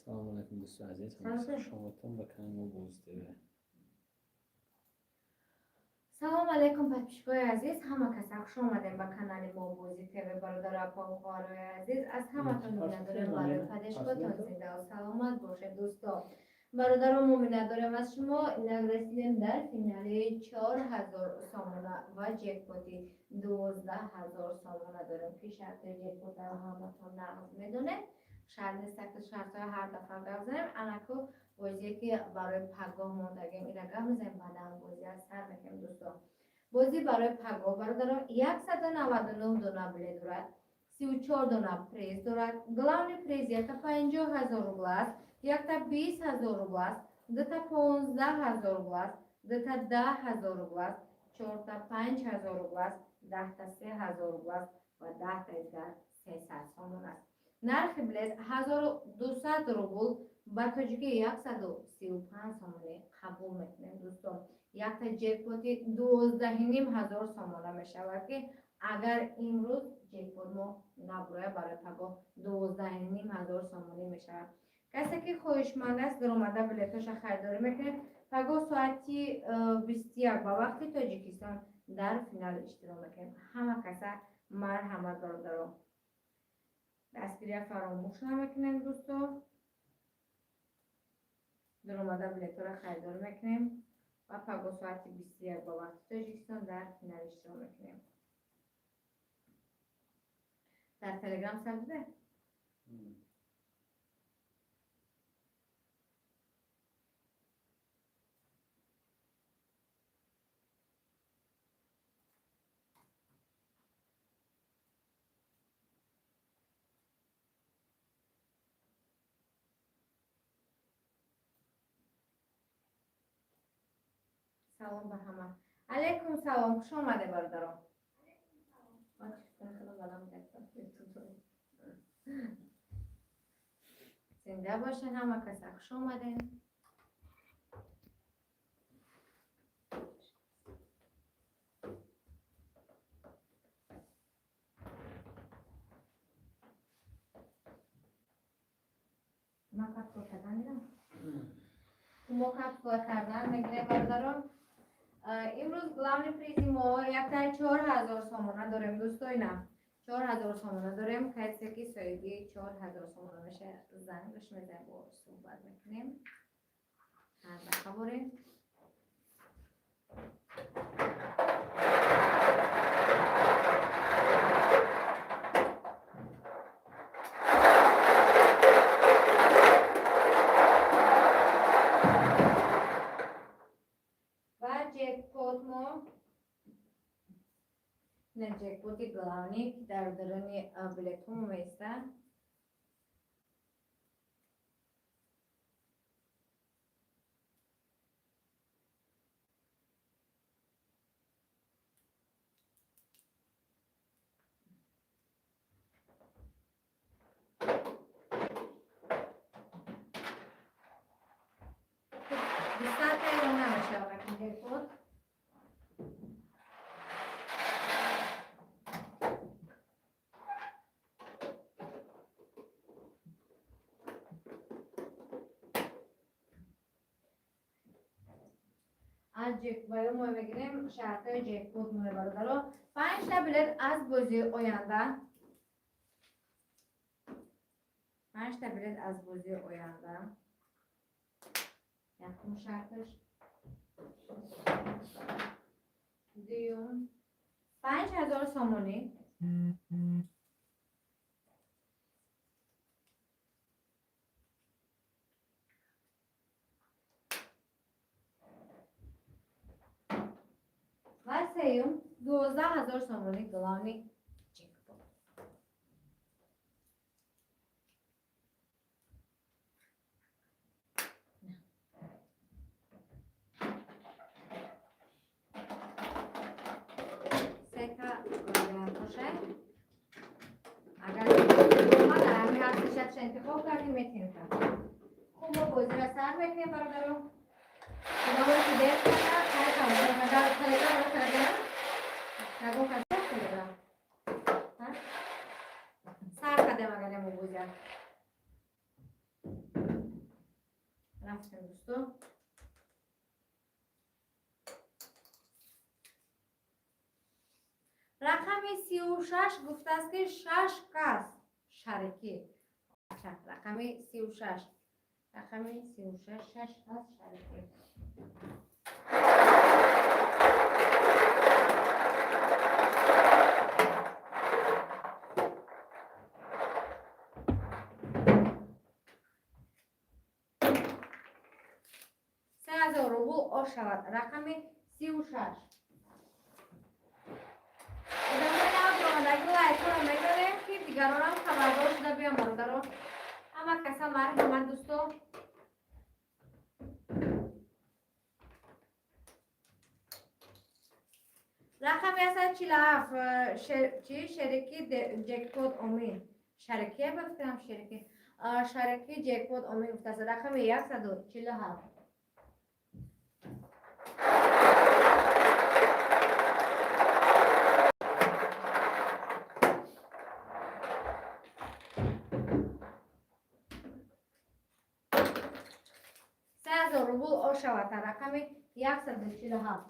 Салому алайкум, дӯстони азиз. Салом. Шумотон ба канали мо, Боз ТВ. Салом алейкум, подписчикои азиз, ҳама каса хуш омадем ба канали мо, Бозӣ ТВ. Бародару, апаву хоҳарои азиз, аз ҳаматон миннатдорем барои поддержкатон. Зиндаву саломат бошед, дӯсто, бародаро. Мо миннатдорем аз шумо. Инак, расидем дар финали 4000 сомона ва ҷекпоти 12 000 сомона дорем, ки шарти ҷекпотаро ҳаматон нағз медонед. Шарт нест, ки шартҳои ҳар дафъа гап занем. Анаку бозие, ки барои пагоҳ мондагем, ира гап мезанем, баъдан бозия сар мекунем. Дӯсто, бозӣ барои пагоҳ, бародаро, 199 дона билет дорад, 34 дона приз дорад. Главный приз якта 50 000 рубл аст, якта 20 000 рубл аст, дута 15 000 рубл аст, дута 10 000 рубл аст, чорта 5000 рубл аст, 10-та 3000 рубл аст ва 10-таи дигар 300 сомон аст. Нархи билет 1200 рубл, ба тоҷикӣ 135 сомонӣ қабул мекунем. Дӯстон, якта ҷекпоти 12 500 сомона мешавад, ки агар имрӯз ҷекпот мо набуроя, барои пагоҳ 12 500 сомонӣ мешавад. Касе ки хоҳишманд аст, даромада билетоша харидорӣ мекунед. Пагоҳ соати 21 ба вақти Тоҷикистон дар финал иштирок мекунем. Ҳама каса марҳамат, бародаро. Дастгирия фаромӯш намекунем, дӯсто. Даромада билетҳоро харидорӣ мекунем ва пагоҳ соати 21 ба вақти Тоҷикистон дар финал иштирок мекунем. Дар Телеграм сар дида. Салом ба ҳама. Алайкум салом, хуш омаде, бародарон. Ман телефони худам баланд кардам. Зинда бошен, ҳама каса хуш омадем. Ма капсула кардан дидам. Мо капсула кардан мегирем, бародарон. Имрӯз главный призи мо яктай 4000 сомона дорем, дӯстоина. 4000 сомона дорем. Касе ки соҳиби 4000 сомона меша, зангаш мезанем, бо суҳбат мекунем. Ҳар дафъа борем. Ва ҷекпот мо, не, ҷекпоти главный, ки дар даруни билетҳо меистад. Дусата намешавад ҷекпот. Аз ҷекпоё мо мегирем шартҳои ҷекпот мо, бародаро. Панҷта билет аз бозии оянда, панҷта билет аз бозии оянда, якум шарташ. Дуюм, 5000 сомонӣ. Ва сеюм, 12 000 сомонӣ, главный ҷекпот. Сета вариантоше. Агар омад, ҳами ҳар сешатша интихоб кардем, метем. Хуб, мо бозиро сар мекунем, бародаро. Худованд ки дер карда, хай, тамошо карда. Телеграм карда, нагон карда телеграм сар кардем. Агар мо бозия Рафтем, дӯсто. Рақами 36 гуфтааст, ки шаш кас шарикӣ. Рақами 36, рақами 36, шаш кас шарикӣ. 3000 рубл ош шавад. Рақами 36. Одамои нав омадаги лайкҳоро мезанем, ки дигаронам хабардор шуда биям. Бародаро, ҳама каса марҳамат, дӯсто. Рақами 147, чи, шерики ҷекпот омин. Шарикия ба фикрам, шерики, шарики ҷекпот омин гуфтааст. Рақами 147. 3000 рубл ош шавад. Рақами 147.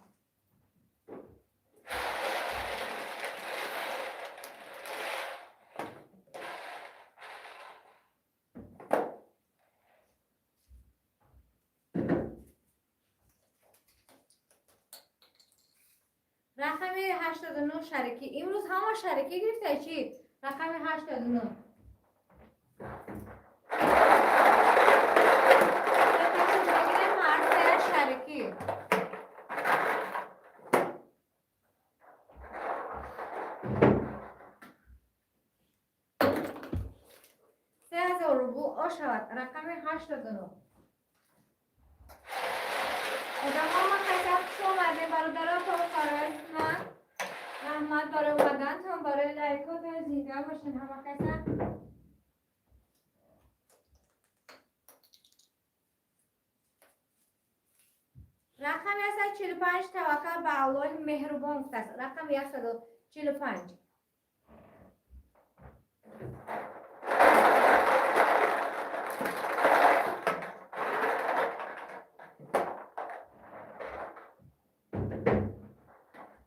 Рақами 89, шарикӣ. Имрӯз ҳама шарикӣ гирифта чӣ? Рақами 89. Мегирем ҳар сея шарикӣ. 3000 рубл ош шавад. Рақами 89. Одамо, ма каса хуш омадем, бародаро, то ман раҳмат барои омадантон, барои лайкотон. Зинда бошен ҳама каса. Рақами 145, таваккал ба Аллоҳи меҳрубон гуфтааст. Рақами 145.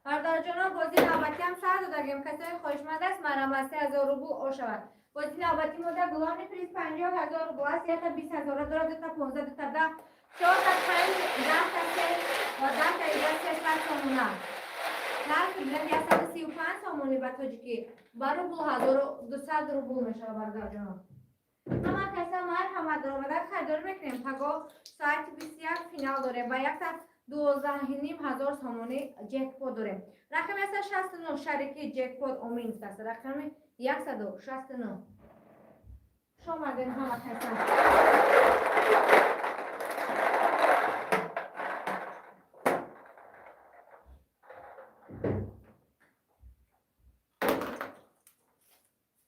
Бародарҷонон, бозии навбатиам сар додагем. Касои хоҳишманд аст, марҳамат, 3000 рубл ошавад. Бозии навбати мода главный приз 50 000 рубл аст. Якта 20 000-а дорад, дута 15, дута 10, чорта панҷ, 10-та се ва 10-та ига 300 сомона. Нархи билет 135 сомонӣ ба тоҷикӣ, ба рубл 1200 рубл мешавад. Бародарҷонон, ҳама каса марҳамат, даромада харидорӣ мекунем. Пагоҳ соати 21 финал дорем ва якта 12,5 ҳазор сомонӣ ҷекпот дорем. Рақами 169, шарики ҷекпот омин аст. Рақами 169. Хуш омадем ҳама каса.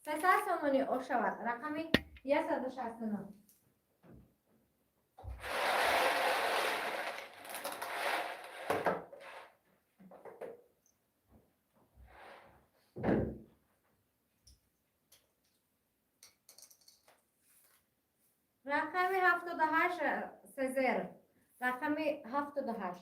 300 сомонӣ ош шавад. Рақами 169. Рақами 78, сезер. Рақами 78.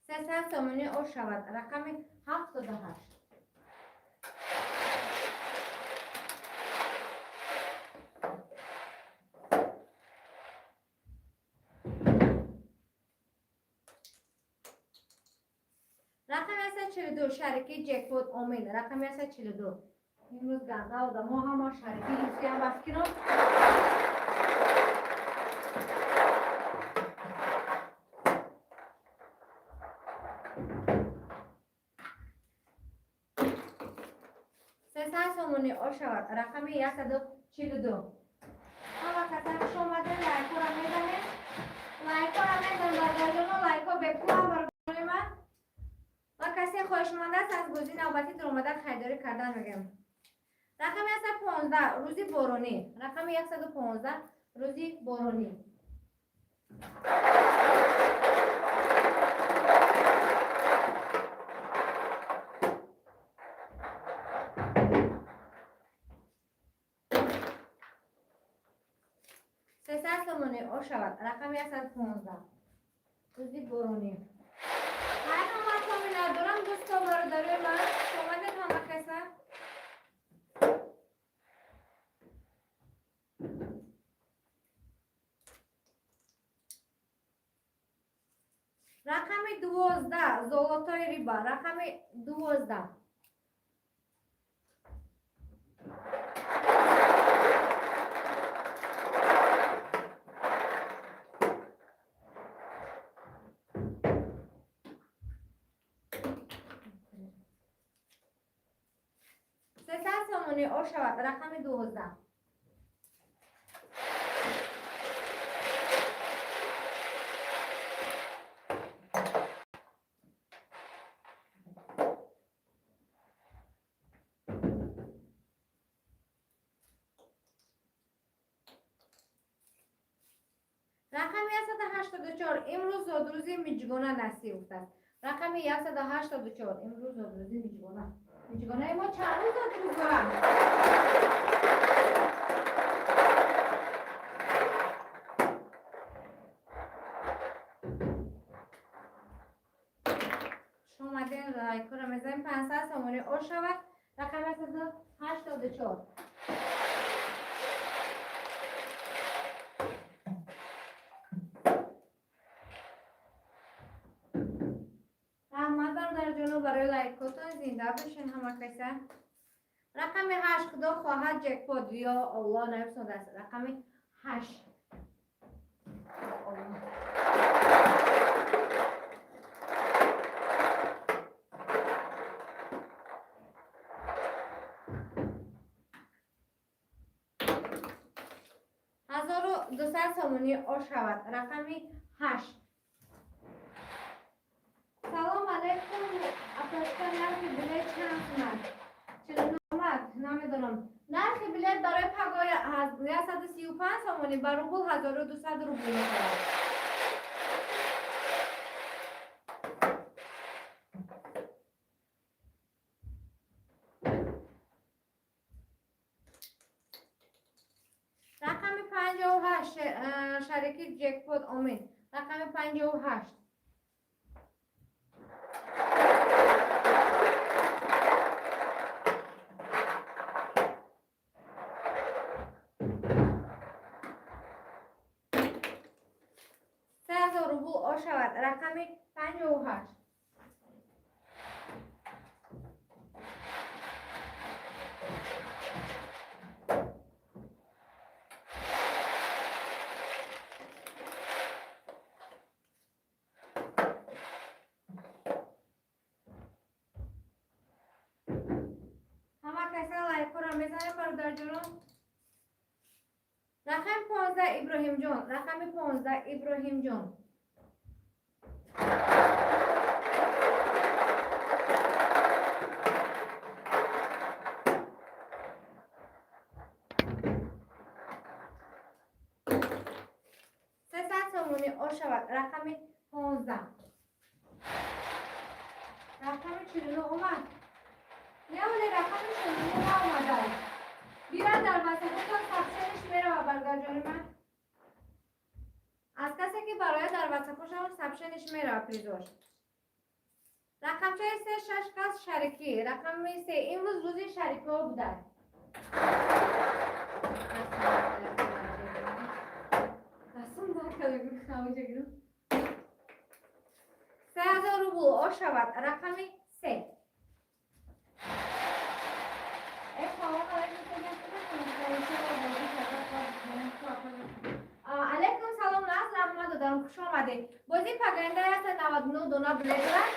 300 сомонӣ ош шавад. Рақами 78. Рақами 142, шарики ҷекпот омин. Рақами 142. Имрӯз ганда одамо ҳама шарикӣ гирифтиам ба фикрам. 300 сомонӣ ош шавад. Рақами 142. Ҳама каса хуш омадем. Лайкҳоро мезанем, лайкҳоро мезанем, бародарҷоно. Лайкҳо бепулам, бародарони ман. Ва касе хоҳишманд аст, аз бозии навбатӣ даромада харидорӣ кардан мегӯям. Рақами 115, рӯзи боронӣ. Рақами 115, рӯзи боронӣ. 300 сомонӣ ошавад. Рақами 115. Рӯзи боронӣ. Ҳар ҳаматон миннатдорам, дӯсто, бародарои ман. Омадед ҳама каса. Рақами 12, золотой рыба. Рақами 12. 300 сомонӣ ошавад. Рақами 12. Рақами 184. Имрӯз зодрӯзи Миҷгона насиб уфтад. Рақами 184. Имрӯз зодрӯзи Миҷгона. Миҷгонаи мо чанд рӯз зодрӯз дорад? Шомаден, лайкора мезанем. 500 сомонӣ ошавад. Рақами 184. Раҳмат, бародарҷоно, барои лайкотон. Зинда бошен ҳама каса. Рақами 8, худо хоҳад, ҷекпот. Ё Аллоҳ, нависондааст. Рақами 8. Ё Аллоҳ. 1200 сомонӣ ошавад. Рақами 8. Салом алейкум, апашка, нархи билет чанд сумат? 49 омад, намедонам. Нархи билет барои пагоҳ 135 сомонӣ, ба рубл 1200 рубл мешавад. Рақами 58, шарики ҷекпот, омин. Рақами 58. 3000 рубл ошавад. Рақами 58. Ҳама каса лайкҳоро мезанем, бародарҷонон. Рақами 15, Иброҳимҷон. Рақами 15, Иброҳимҷон. 300 сомонӣ ошавад. Рақами 15. Рақами 49 омад. Не, вале рақами 49 наомадааст. Бира дар васататон сообщениш мерава, бародарҷони ман. Аз касе ки бароя дар ватсапошон сообщениш мерава призош. Рақамчаи 3, шаш кас шарикӣ. Рақами 3. Имрӯз рӯзи шарикиҳо будааст. Дастум накарда. 3000 рубл ошавад. Рақами 3. Э, салом алейкум. Алейкум салом, наз, раҳмат додарам, хуш омадед. Бозии паганда 199 дона билет дорад.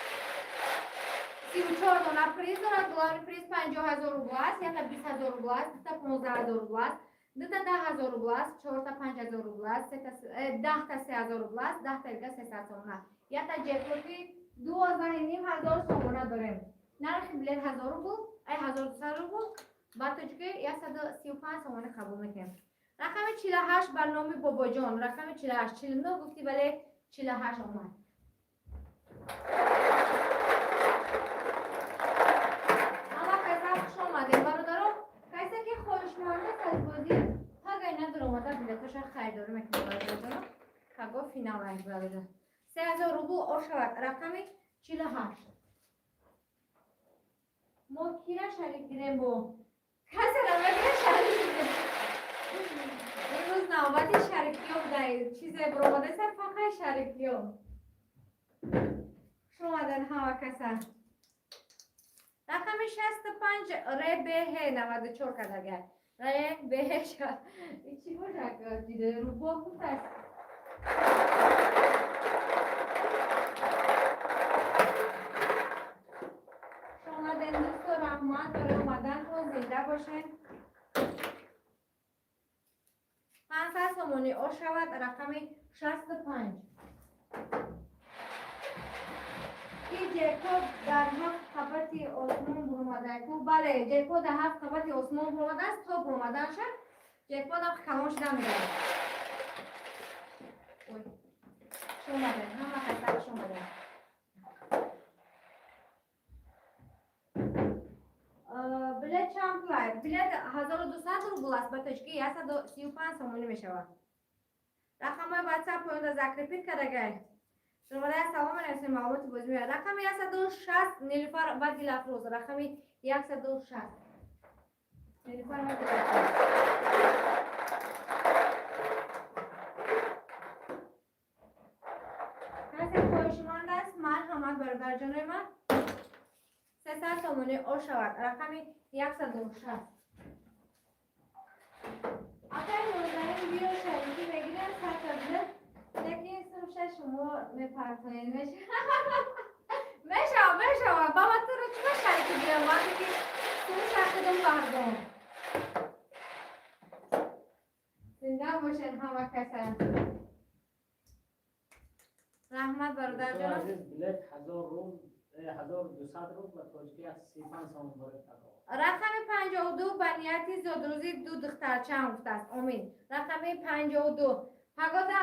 34 дона приз дорад. Главный приз 50 000 рубл аст, якта 20 000 рубл аст, дута 15 000 рубл аст, дута 10 000 рубл аст, чорта 5000 рубл аст, 10-та 3000 рубл аст, 10-та дига 300 сомона. Якта ҷекпоти 12,5 ҳазор сомона дорем. Нархи билет 1000 рубл, ай 1200 рубл, ба тоҷикӣ 135 сомона қабул мекунем. Рақами 48 ба номи Бобоҷон. Рақами 48. 49 гуфтӣ, вале 48 омад. Ҳама каса хуш омадем, бародаро. Касе ки хоҳишманд аст аз бозӣ, пагай надор омада билетро. Билетоша харидорӣ мекунем, бародарҷоно. Паго финал ай, бародарҷон. 3000 рубл ошавад, рақами 48. Мо кира шарик гирем, бо касера мегирем шарик гирем. Имрӯз навбати шарикиё будай, чизе баромадаиса, фақат шарикиё. Хуш омаден ҳама каса. Рақами 65, РБХ 94 кардагар. РБХ чӣ бошад? Дида рубо гуфтааст. Хуш омаден, дӯсто, раҳмат барои омадантон, зинда бошед. 500 сомонӣ ошавад, рақами 65. Ки ҷекпот дар ҳафт қабати осмон буромада ку? Бале, ҷекпот дар ҳафт қабати осмон буромадааст, то буромаданша ҷекпот ам калон шуда меравад. Ой, хуш омадем, ҳама каса хуш омадем. Билет чанд пулай? Билет 1200 рубл аст, ба тоҷикӣ 135 сомонӣ мешавад. Рақамҳои ватсап поёнда закрепить кардагай. Шумораи салом менависем, маълумоти бозӣ меояд. Рақами 160, Нилуфар ва Дилафрӯз. Рақами 160, Нилуфар ва Дилафрӯз. Касе хоҳишманд аст, марҳамат, бародарҷонои ман. 300 сомонӣ ошавад, рақами 160. Акай нозанин, биё, шарикӣ мегирем 100 та билет, лекин сумша шумо мепартоед. Мешава, мешава. Баба, туро чима шарикӣ гирам, вақте ки сумша худум бардом? Зинда бошед ҳама каса, раҳмат, бародарҷон. Азиз, билет 1000 рубл, 1200 рубл, ба тоҷикӣ 35 сомон барои паго. Рақами 52, ба нияти зодрӯзи ду духтарчаам гуфтааст, омин. Рақами 52, пагода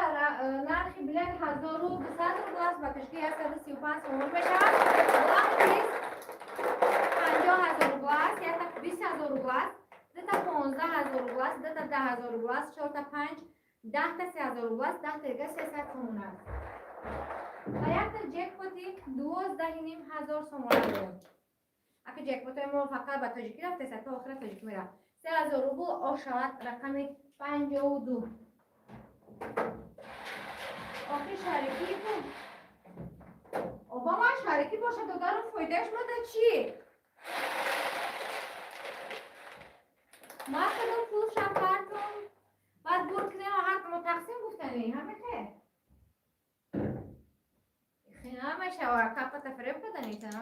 нархи билет 1200 рубл аст, ба тоҷикӣ 135 сомон мешавад. Лак приз 50 000 рубл аст, якта 20 000 рубл аст, дута 15 000 рубл аст, дута 10 000 рубл аст, чорта панҷ, 10 та 3000 рубл аст, 10 та дига 300 сомон аст ва якта ҷекпоти 12,5 ҳазор сомона дорем. Ака, ҷекпотои мо фақат ба тоҷикӣ рафтеса, то охира тоҷикӣ мерафт. 3000 рубл ошавад, рақами 52. Охи, шарикӣ кун. Оба, ман шарикӣ боша додару, фоидааш мада чӣ? Ман кадом пулшам партум, баъд бур кунем, ҳар мо тақсим гуфтанӣ ҳамехе намешава. Капата фиреб каданита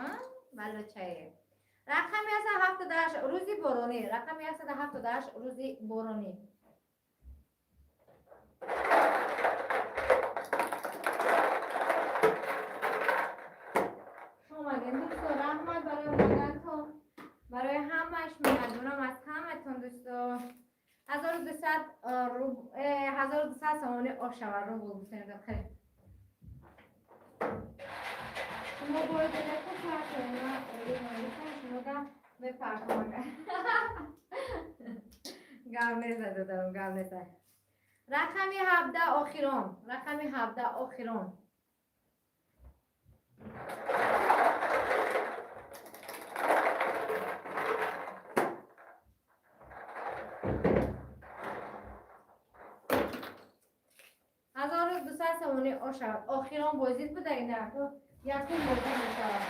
балочае. Рақами 178, рӯзи боронӣ. Рақами 178, рӯзи боронӣ. Хуш омадем, дӯсто, раҳмат барои омадантон, барои ҳамаш миннатдорам аз ҳаматон, дӯсто. 1200, 1200 сомонӣ ошава, рубл гуфтем. Хеле шумо бояд билетро партоед, ман шумо да мепартом. Гап незад, додарам, гап незад. Рақами 17, охирон. Рақами 17, охирон. 1200 сомонӣ ошавад. Охирон бозид буда, ина якум бозӣ мешавад.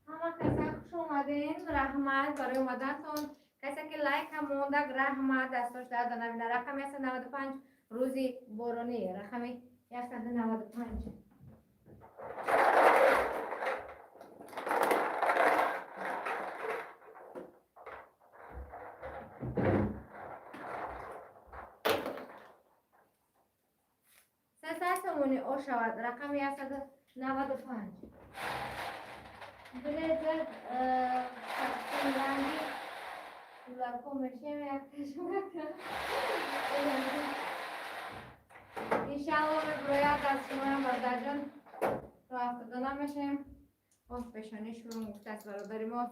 Ҳама каса хуш омадем, раҳмат барои омадантон. Касе ки лайка мондаг, раҳмат, дастош дарда набина. Рақами 195, рӯзи боронӣ. Рақами 195. 300 сомонӣ ошавад, рақами 195. Билезад ранги лако мешем, якташумака. Иншалло, меброяд аз шумоям, бародарҷон, роҳ афтода намешем. Оҳ, пешонӣ шурум гуфтааст бародари мо.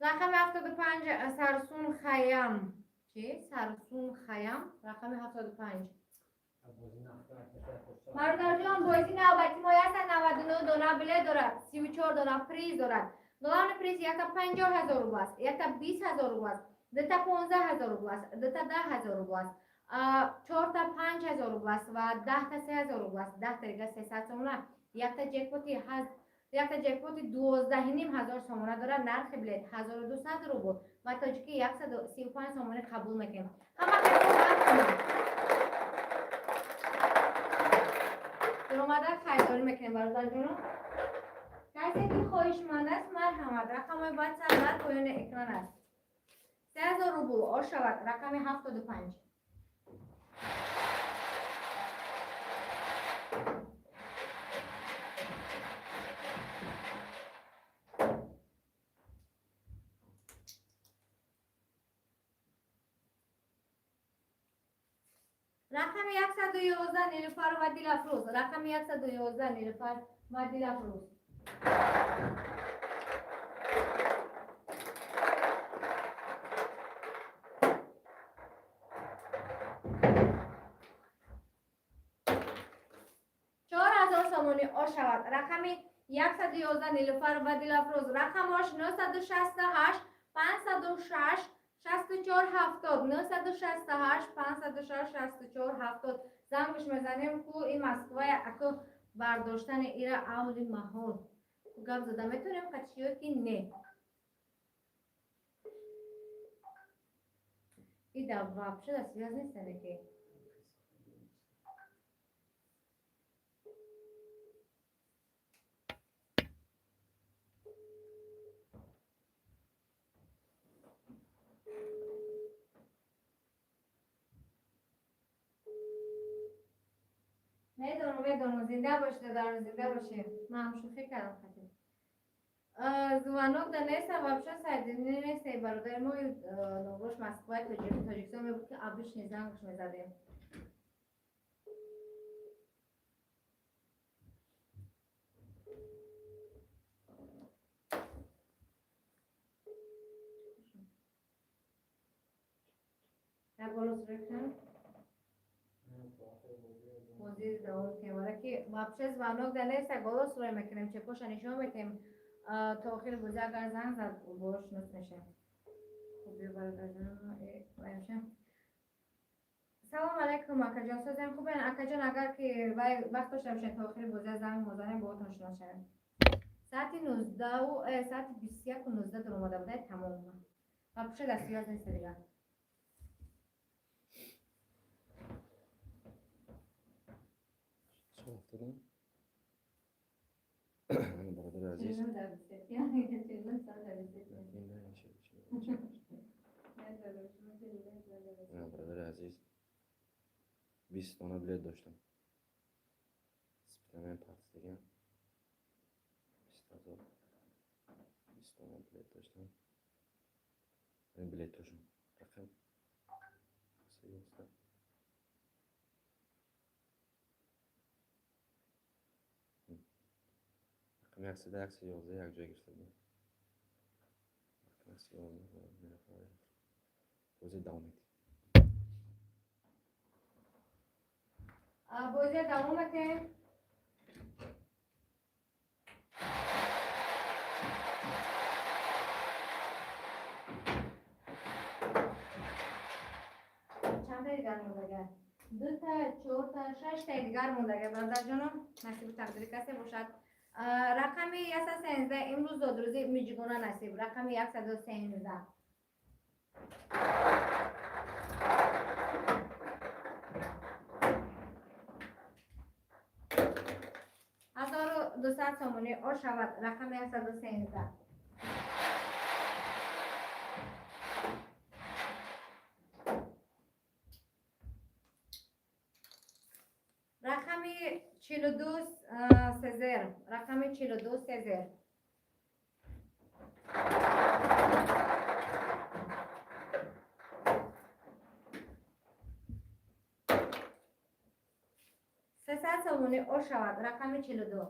Рақами 75, Сарсун Хаям. Чи? Сарсун Хаям, рақами 75. Бародарҷон, бозӣ навбати мо 199 дона билет дорад, 34 дона приз дорад. Главный приз якта 50 000 рубл аст, якта 20 000 рубл аст, дута 15 000 рубл аст, дута 10 000 рубл аст, чорта 5000 рубл аст ва 10-та 3000 рубл аст. 10-та дига 300 сомона. Якта ҷекпоти, якта ҷекпоти 12,5 ҳазор сомона дорад. Нархи билет 1200 рубл ва тоҷикӣ 135 сомонӣ қабул мекунем. Ҳама касо даромада харидорӣ мекунем. Бародарҷоно, касе ки хоҳишманд аст, марҳамат, рақамҳои ватсап дар поёни экран аст. 3000 рубл ошавад, рақами 75. Рақами 111, Нилуфар ва Дилафрӯз. Рақами 111, Нилуфар ва Дилафрӯз. 4000 сомонӣ ошавад, рақами 111, Нилуфар ва Дилафрӯз. Рақамош 968 506 64 70, 968 506 64 70. Зангш мезанем ку ин Москвая, аку бардоштани ира авли маҳол гап зада метавонем қатишиё ки не. Ида вообще да связь нест ки. Медонам, медонам, зинда бошед, додарам, зинда бошед. Ман ҳам шӯхӣ кардам хати. Звонок да неста, вообще соединение неста. Бародари мо номрош Москваи, Тоҷикистон мебуд ки обычный зангш мезадем. Як голос рекам. Бозӣ давом кунем, валеки вообще звонок да неста, голос рӯй мекунем, чекоша нишон метем. То охири бозӣ агар занг зад, бош нус мешем. Хуб, биё, бародарҷон. Салом алайкум, акаҷон, созем, хубен, акаҷон? Агар ки вай вақт дошта бошед, то охири бозӣ занг мозанем, боҳотон шинос шавем. Соати 19, соати 21:19 даромада будай, тамом ва пуша дар связь неста дигар. Афтодам, бародари азиз. 49 Бародари азиз, 20 дона билет доштам, спитамен партидаган 20 000, 20 дона билет доштам. Ин билетошон рақам 11, рақами яксада 111 якҷоя гирифта будем. Рақами 111. Бозӣ давом медиҳем. Бозия давом мекунем. Чандта дигар мондага? Дута, чорта, шаштаи дигар мондага, бародарҷоно. Насибу тақдири касе бошад. Рақами 113, имрӯз зодрӯзи Миҷгона Насиб, рақами 113. 1200 сомонӣ ошавад, рақами 113. Рақами 42, Сезер, рақами 42, Сезер. 300 сомонӣ ошавад, рақами 42.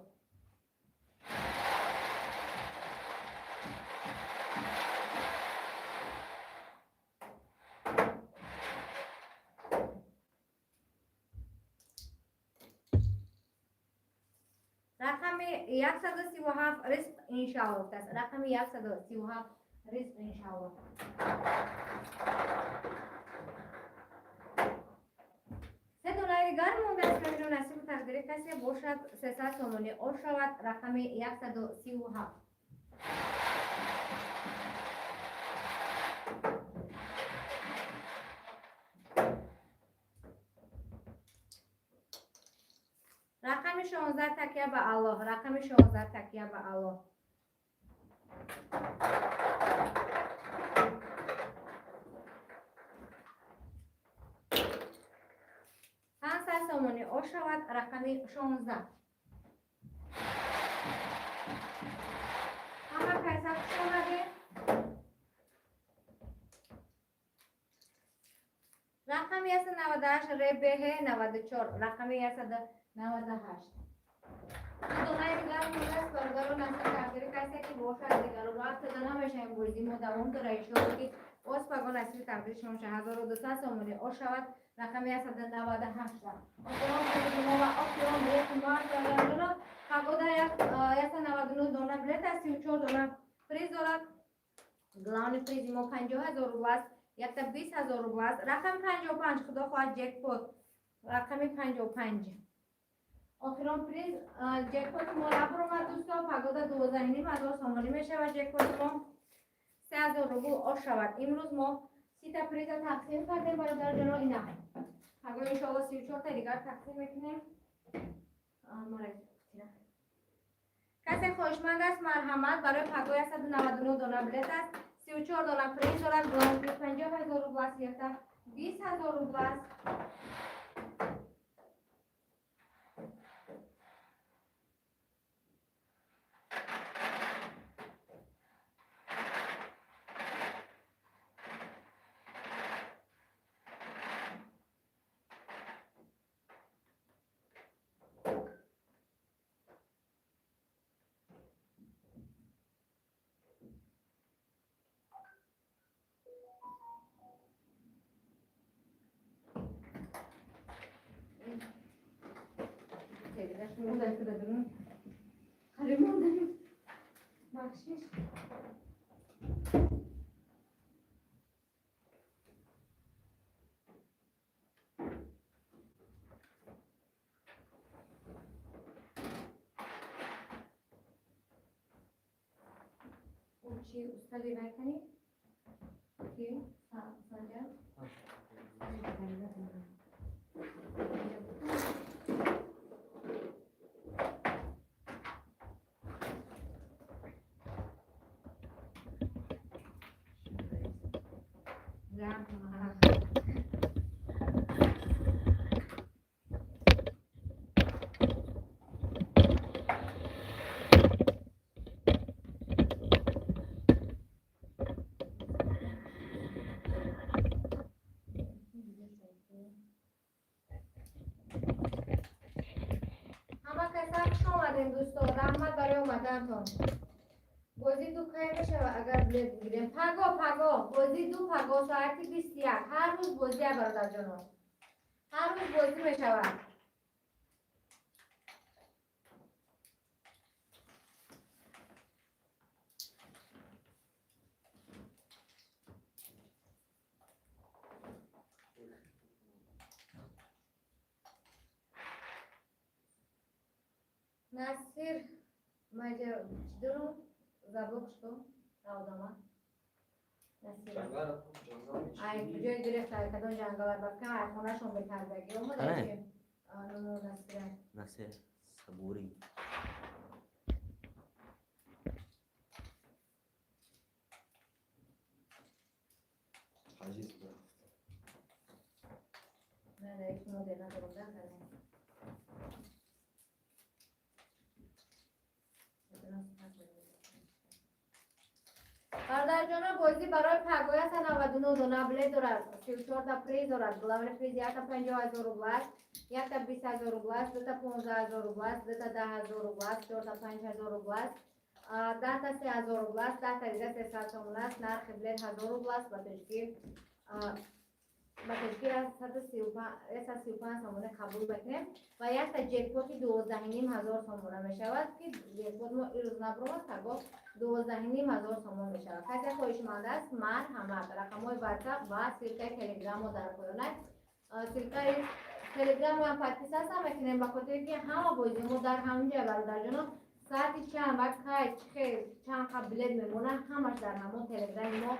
137 ризқ иншааллоҳ аст. Рақами 137 ризқ иншааллоҳ. Се донаи дигар мондааст, ҳамино насибу тақдири касе бошад, 300 сомонӣ ош шавад. Рақами 137. Рақами 16 такя ба Аллоҳ. Рақами 16 такя ба Аллоҳ. 500 сомонӣ ош шавад. Рақами 16. Ҳама кайса хуш омадед. Рақами 198 РБХ 94. Рақами 198. Донаи дигар мондааст, бародаро, насиб тақдири касе ки бошад, дигару рафт дода намешавем. Бозӣ мо давом дора, иншоалло, ки боз паго насиби тақдири шумо шавад. 1200 сомонӣ ош шавад. Рақами 198. Охирон призи мо ва охирон билети мо аст, бародароно. Пагода 199 дона билет аст, 34 дона приз дорад. Главный призи мо 50 000 рубл аст, якта 20 000 рубл аст. Рақами 55, худо хоҳад, ҷекпот. Рақами 55, охирон приз. Ҷекпоти мо набуромад, дӯсто. Пагода 12 500 сомонӣ мешавад ҷекпоти мо, 3000 рубл ош шавад. Имрӯз мо 30-та приза тақсим кардем, бародарҷоно. Ина паго иншоалло 34-та дигар тақсим мекунем. Касе хоҳишманд аст, марҳамат. Барои паго 199 дона билет аст, 34 дона приз дорад. Главный приз 50 000 рубл аст, якта 20 000 рубл аст. Монда. Қариб монданем. Бахшиш. Чӣ устоди вайкани? Ки? Санҷар? Раҳмат. Ҳама каса хуш омадем, дӯстон. Раҳмат барои омаданатон. Бозӣ ду кай мешавад, агар билет бигирем? Паго, паго бозӣ ду, паго соати 21. Ҳар рӯз бозия, бародарҷонон, ҳар рӯз бозӣ мешавад. Насир маҷа чидорум забыл, что одама Насир ай куҷои гирифта, ай кадом ҷангала бакам, ай хонашон бекардаги омада. Ане. Нумо Насира. Насир Сабурӣ. Ҳаҷиз рафт. Не, не, шумо дер надорам да кардем. Бародарҷоно, бозӣ барои пагоя 199 дона билет дорад, 34-та приз дорад. Главный приз якта 50 000 рубл аст, якта 20 000 рубл аст, дута 15 000 рубл аст, дута 10 000 рубл аст, чорта 5000 рубл аст, 10-та 3000 рубл аст, 10-та дига 300 сомон аст. Нархи билет 1000 рубл аст, ба тоҷикӣ. Ба тоҷикӣ 135 сомонӣ қабул мекунем ва якта ҷекпоти 12,5 ҳазор сомона мешавад, ки ҷекпот мо ирӯз набуромад, пагоҳ 12,5 ҳазор сомон мешавад. Касе хоҳишманд аст, марҳамат, рақамҳои Ватсап ва ссылка и Телеграммо дар поёнак. Ссылка и Телеграмро подписаться мекунем, ба хотире ки ҳама бозии мо дар ҳаминҷа, бародарҷоно, соати чанд ва кай, чӣ хел, чанд қа билет мемонад, ҳамаш дар ҳамон Телеграми мо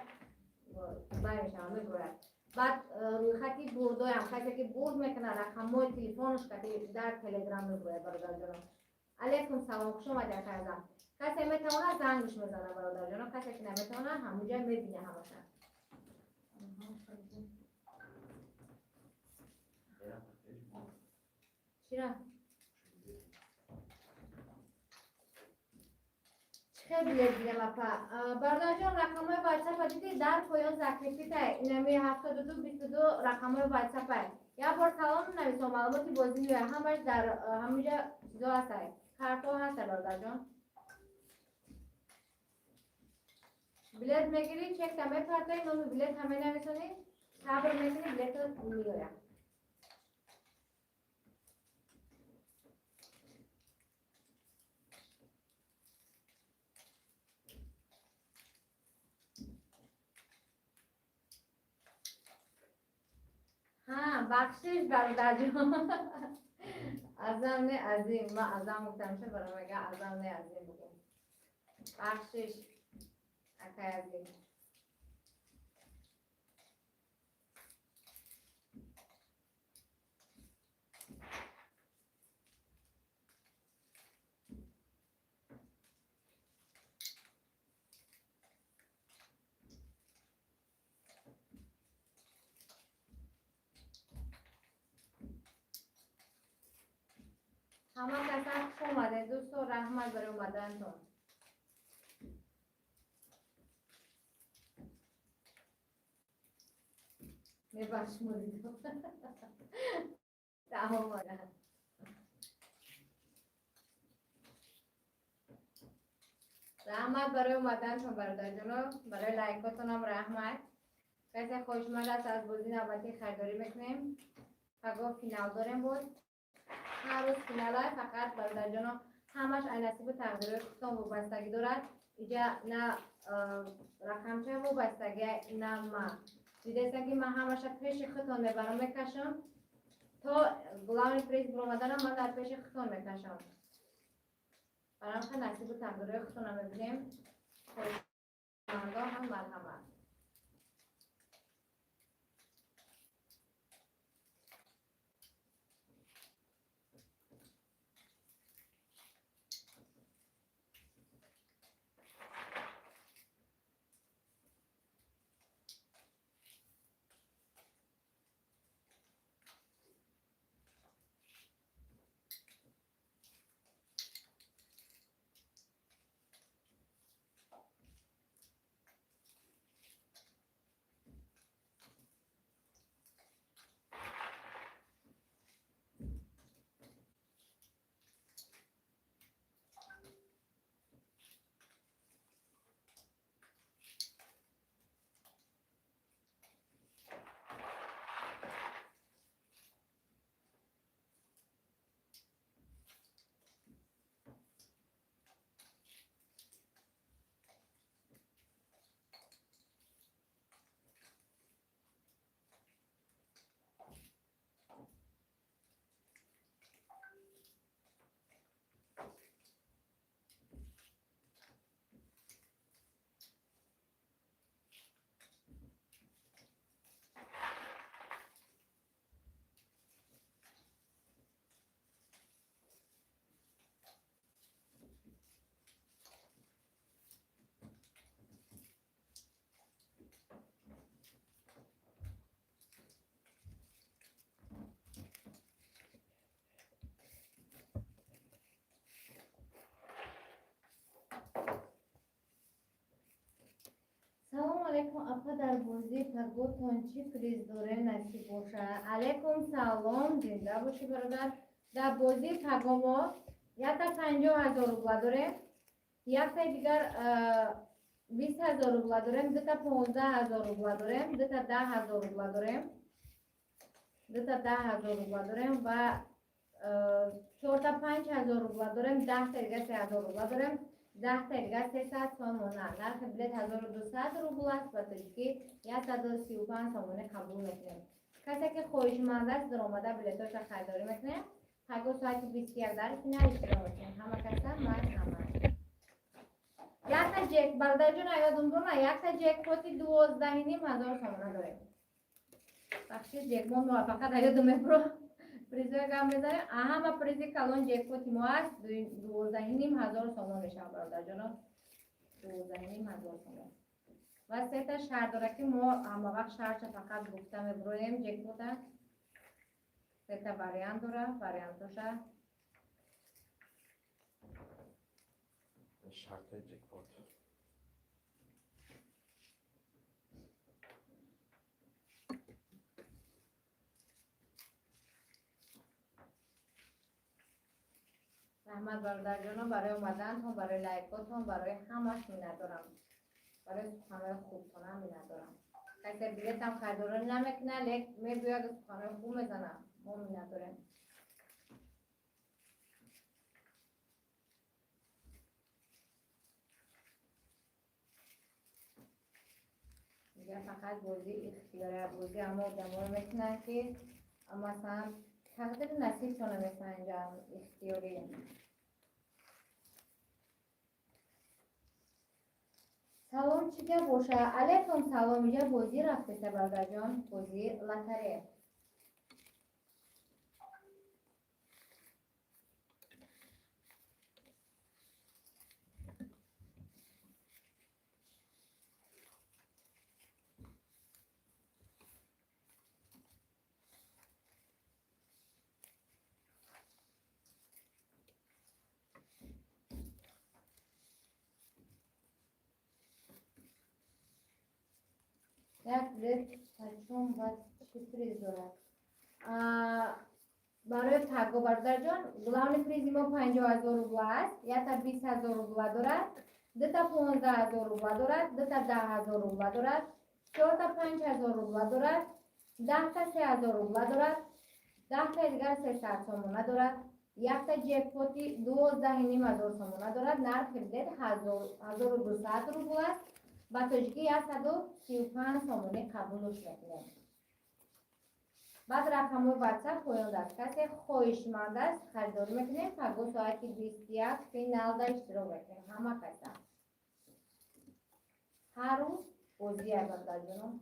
бай мешавад, мебирояд. Баъд рӯйхати бурдоям, касе ки бурд мекунад, рақамҳои телефонаш кати дар Телеграм мебирояд. Бародарҷоно, алейкум салом, хуш омадед, акайзам. Касе метавонад, зангш мезанад, бародарҷоно, касе ки наметавонад, ҳамунҷа мебине ҳамаша. Чира, чӣ хел билет гирем, апа? Бародарҷон, рақамҳои Ватсапа диди, дар поён закрепить а, инами 72 22 рақамҳои Ватсапа. Як бор салом нависон, маълумоти бозӣ меояд, ҳамаш дар ҳаминҷа чизо ҳастай, картҳо ҳастай. Бародарҷон, билет мегирӣ, чекта мепартои, номи билет ҳама нависонӣ, сабр мекунӣ, билето меояд. Ҳа, бахшиш, бародарҷон, азам не, азим. Ма азам гуфтам, ча барам мега, азам не, азим бугум. Бахшиш, акай азим. Ҳама касан хуш омадед, дӯсто, раҳмат барои омаданатон. Мебахш, муридо омада. Раҳмат барои омаданатон, бародарҷоно, барои лайкотонам раҳмат. Касе хоҳишманд аст, аз бозӣ навбатӣ харидорӣ мекунем. Пагоҳ финал дорем, боз ҳар рӯз финала. Фақат, бародарҷоно, ҳамаш ай насибу тақдирои худтон вобастагӣ дорад. Иҷа на рақамча вобастагӣ, на ма. Дидестан, ки ман ҳамаша пеши худтон мебарам, мекашам, то главный приз биромаданам ман дар пеши худтон мекашам. Барои насибу тақдирои худтонро мебинем. Хоҳишмандо ҳам марҳамат. Салому алейкум, апа, дар бозии паготон чӣ приз дорем, насиб бошад? Алейкум салом, зинда бошӣ, бародар. Дар бозии паго мо якта 50 000 рубла дорем, яктаи дигар 20 000 рубла дорем, дута 15 000 рубла дорем, дута 10 000 рубла дорем. Дута 10 000 рубла дорем ва чорта 5000 рубла дорем, 10-та дига 3000 рубла дорем, 10-та дига 300 сомона. Нархи билет 1200 рубл аст, ба тоҷикӣ 135 сомонӣ қабул мекунем. Касе ки хоҳишманд аст, даромада билетоша харидорӣ мекунем. Паго соати 21 дар финал иштирок мекунем. Ҳама каса марҳамат. Якта ҷек, бародарҷон, ёдум бурна, якта ҷекпоти 12,5 ҳазор сомона дорем. Бахшиш, ҷекпот муваффақат ёдум мебуро, призоя гап мезанем. Ҳама призи калон ҷекпоти мо аст, 12,5 ҳазор сомон мешавад, бародарҷоно, 12,5 ҳазор сомон. Ва сета шарт дора, ки мо ҳама вақт шартша фақат гуфта мебуроем. Ҷекпота сета вариант дора, вариантоша. Шартҳои ҷекпот. Раҳмат, бародарҷоно, барои омадантон, барои лайкотон, барои ҳамаш миннатдорам, барои суханҳои хубтонам миннатдорам. Касе билетам харидорӣ намекунад, лек мебиёяд, суханҳои хуб мезанад, мо миннатдорем. Дигар фақат бозӣ ихтиёрия, бозӣ ҳама одаморо мекунанд, ки масалан тақдири насибшона месанҷанд, ихтиёрӣ. Салом, чӣ гап боша? Алайкум салом. Иҷа бозӣ рафтеса, бародарҷон, бозии лотарея. Як билет чачум ва чӣ приз дорад барои паго, бародарҷон? Главный призи мо 50 000 рубла аст, якта 20 000 рубла дорад, дута 15 000 рубла дорад, дута 10 000 рубла дорад, чорта 5000 рубла дорад, 10-та 3000 рубла дорад, 10-таи дигар 300 сомона дорад, якта ҷекпоти 12,5 ҳазор сомона дорад. Нархи билет 1200 рубл аст, ба тоҷикӣ 135 сомонӣ қабулш мекунем. Баъд рақамҳои ватсап поён аст. Касе хоҳишманд аст, харидорӣ мекунем. Паго соати 21 финалда иштирок мекунем. Ҳама каса, ҳар рӯз бозия, бародарҷоном.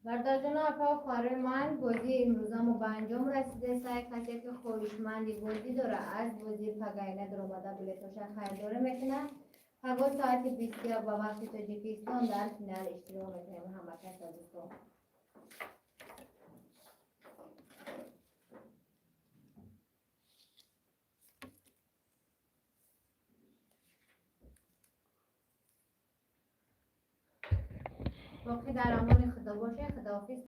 Бародарҷону апау хоҳарои ман, бозии имрӯза мо ба анҷом расидааст. Касе ки хоҳишманди бозӣ дора, аз бозии пагайна даромада билетоша харидорӣ мекунад. Пагоҳ соати 21 ба вақти Тоҷикистон дар финал иштирок мекунем ҳама каса, дӯстон. Боқӣ дар амони Худо бошед. Худоҳофиз.